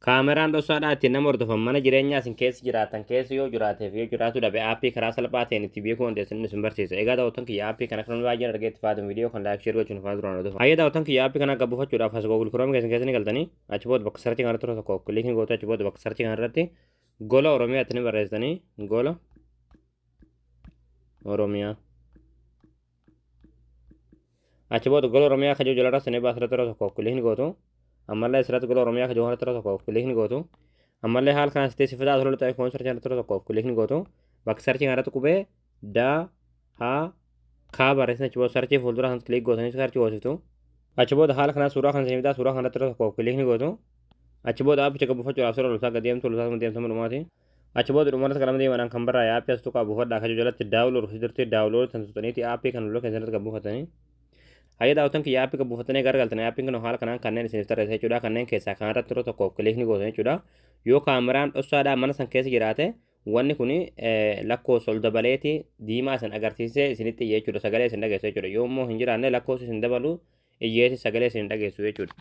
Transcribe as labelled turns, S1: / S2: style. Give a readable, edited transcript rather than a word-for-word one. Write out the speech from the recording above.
S1: Kaameraan dhoksaadhaa ittiin nama hordofan mana jireenyaa isin keessa jiraatan keessa yoo jiraatee fi yoo jiraatu dhabe aappii karaa salphaa ta'een itti beekuu dandeessan isin barsiisa. Egaa daawwattoon kiyya, aappii kana kan baay'een argee itti fayyadamu, viidiyoo kan like, share gochuun afaan duraan hordofa. Hayyee daawwattoon kiyya, aappii kana gabbuufachuudhaaf as Google Chrome keessan keessa ni galtanii, achi booda bakka search kanarratti yeroo tokko click gootu. Achi booda bakka search kanarratti Gola Oromiyaa itti ni barreessitanii, Gola Oromiyaa. Achi booda Gola Oromiyaa kajoo jalarra sinii baasirratti yeroo tokko click gootu. Ammallee asirratti Gola Oromiyaa kajoo kanarratti yeroo tokko click gootu. Ammallee haala kanaan sitti sifataa asirratti ta'e kun search kanarratti yeroo tokko click gootu. Bakka search kanarratti qubee daa haa kaa barreessan, achi booda search fuuldura sanatti click gootanii search goosiftu. Achi booda haala kanaan suuraa kan isin fidaa, suuraa kanarratti yeroo tokko click gootu. Achi booda aappicha gabbuufachuudhaaf suuraa loltaa gad deemtu, loltaa deemtu dhumaati. Achi booda dhumarratti qalama deemadhaan kan barraa'e aappii as tuqaa buufadhaa kajoo jalatti download jirti, download tan tuqxaniiti aappii kan lola keessatti gabbuufatanii. Hayyee daawwattoon kiyya, aappii gabbuufatanii gara galtanii, aappiin kun haala kanaan kanneen isiniif tarreessa jechuudha. Kanneen keessaa kanarratti yeroo tokko click gootan jechuudha. Yoo kaameraan dhoksaadhaa mana san keessa jiraate, wanni kun lakkoofsa ol dabaleeti diimaa isin agarsiisee isinitti iyya jechuudha. Sagalee isin dhageessu jechuudha. Yoo immoo hin jiraanne, lakkoofsa isin dabalu iyyeeti sagalee isin dhageessu jechuudha.